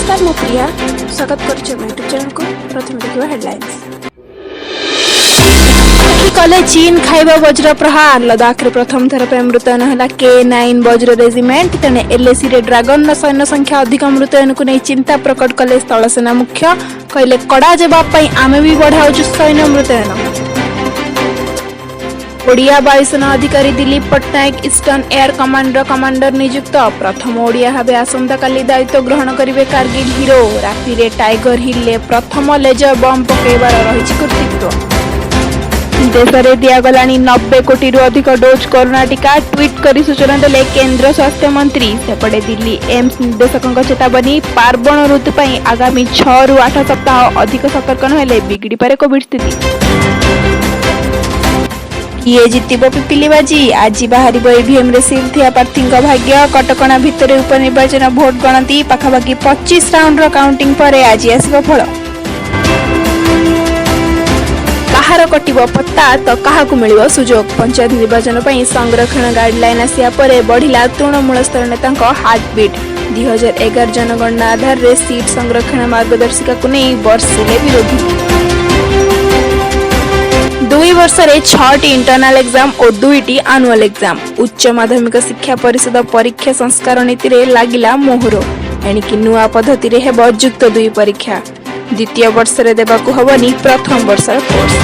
ନମସ୍କାର, ମୁଁ ପ୍ରିୟା, ସ୍ୱାଗତ କରୁଛି ଆମ ୟୁଟ୍ୟୁବ୍ ଚ୍ୟାନେଲକୁ। ପ୍ରଥମେ ଦେଖିବା ହେଡଲାଇନ୍ସ। କଲେ ଚୀନ ଖାଇବ ବଜ୍ର ପ୍ରହାର। ଲଦାଖରେ ପ୍ରଥମ ଥର ପାଇଁ ମୁତୟନ ହେଲା କେ-9 ବଜ୍ର ରେଜିମେଣ୍ଟ। ତେଣେ ଏଲଏସିରେ ଡ୍ରାଗନର ସୈନ୍ୟ ସଂଖ୍ୟା ଅଧିକ ମୁତୟନକୁ ନେଇ ଚିନ୍ତା ପ୍ରକଟ କଲେ ସ୍ଥଳସେନା ମୁଖ୍ୟ। କହିଲେ, କଡ଼ା ଜବାବ ପାଇଁ ଆମେ ବି ବଢ଼ାଉଛୁ ସୈନ୍ୟ ମୁତୟନ। ଓଡ଼ିଆ ବାୟୁସେନା ଅଧିକାରୀ Dilip Pattnaik eastern air commander commander ନିଯୁକ୍ତ। ପ୍ରଥମ ଓଡ଼ିଆ ଭାବେ ଆସନ୍ତାକାଲି ଦାୟିତ୍ୱ ଗ୍ରହଣ କରିବେ କାର୍ଗିଲ ହିରୋ। ରାତିରେ ଟାଇଗର ହିଲ୍ରେ ପ୍ରଥମ ଲେଜର ବମ୍ ପକାଇବାର ରହିଛି କୃତିତ୍ୱ। ଦେଶରେ ଦିଆଗଲାଣି 90 କୋଟିରୁ ଅଧିକ ଡୋଜ୍ କରୋନା ଟିକା। ଟ୍ୱିଟ୍ କରି ସୂଚନା ଦେଲେ କେନ୍ଦ୍ର ସ୍ୱାସ୍ଥ୍ୟମନ୍ତ୍ରୀ। ସେପଟେ ଦିଲ୍ଲୀ ଏମ୍ସ ନିର୍ଦ୍ଦେଶକଙ୍କ ଚେତାବନୀ, ପାର୍ବଣ ଋତୁ ପାଇଁ ଆଗାମୀ 6ରୁ 8 ସପ୍ତାହ ଅଧିକ ସତର୍କ ନହେଲେ ବିଗିଡ଼ିପାରେ କୋଭିଡ ସ୍ଥିତି। କିଏ ଜିତିବ ପିପିଲି ବାଜି? ଆଜି ବାହାରିବ ଇଭିଏମ୍ରେ ସିଲ୍ ଥିବା ପ୍ରାର୍ଥୀଙ୍କ ଭାଗ୍ୟ। କଟକଣା ଭିତରେ ଉପନିର୍ବାଚନ ଭୋଟ ଗଣତି। ପାଖାପାଖି 25 ରାଉଣ୍ଡର କାଉଣ୍ଟିଂ ପରେ ଆଜି ଆସିବ ଫଳ। କାହାର କଟିବ ପତ୍ତା ତ କାହାକୁ ମିଳିବ ସୁଯୋଗ? ପଞ୍ଚାୟତ ନିର୍ବାଚନ ପାଇଁ ସଂରକ୍ଷଣ ଗାଇଡଲାଇନ୍ ଆସିବା ପରେ ବଢ଼ିଲା ତୃଣମୂଳ ସ୍ତର ନେତାଙ୍କ ହାର୍ଟବିଟ୍। 2011 ଜନଗଣନା ଆଧାରରେ ସିଟ୍ ସଂରକ୍ଷଣ ମାର୍ଗଦର୍ଶିକାକୁ ନେଇ ବର୍ଷିଲେ ବିରୋଧୀ। 2 ବର୍ଷରେ ଛଅଟି ଇଣ୍ଟରନାଲ ଏକ୍ଜାମ ଓ ଦୁଇଟି ଆନୁଆଲ ଏକ୍ଜାମ। ଉଚ୍ଚ ମାଧ୍ୟମିକ ଶିକ୍ଷା ପରିଷଦ ପରୀକ୍ଷା ସଂସ୍କାର ନୀତିରେ ଲାଗିଲା ମୋହର। ଏଣିକି ନୂଆ ପଦ୍ଧତିରେ ହେବ ଯୁକ୍ତ ଦୁଇ ପରୀକ୍ଷା। ଦ୍ୱିତୀୟ ବର୍ଷରେ ଦେବାକୁ ହେବନି ପ୍ରଥମ ବର୍ଷର କୋର୍ସ।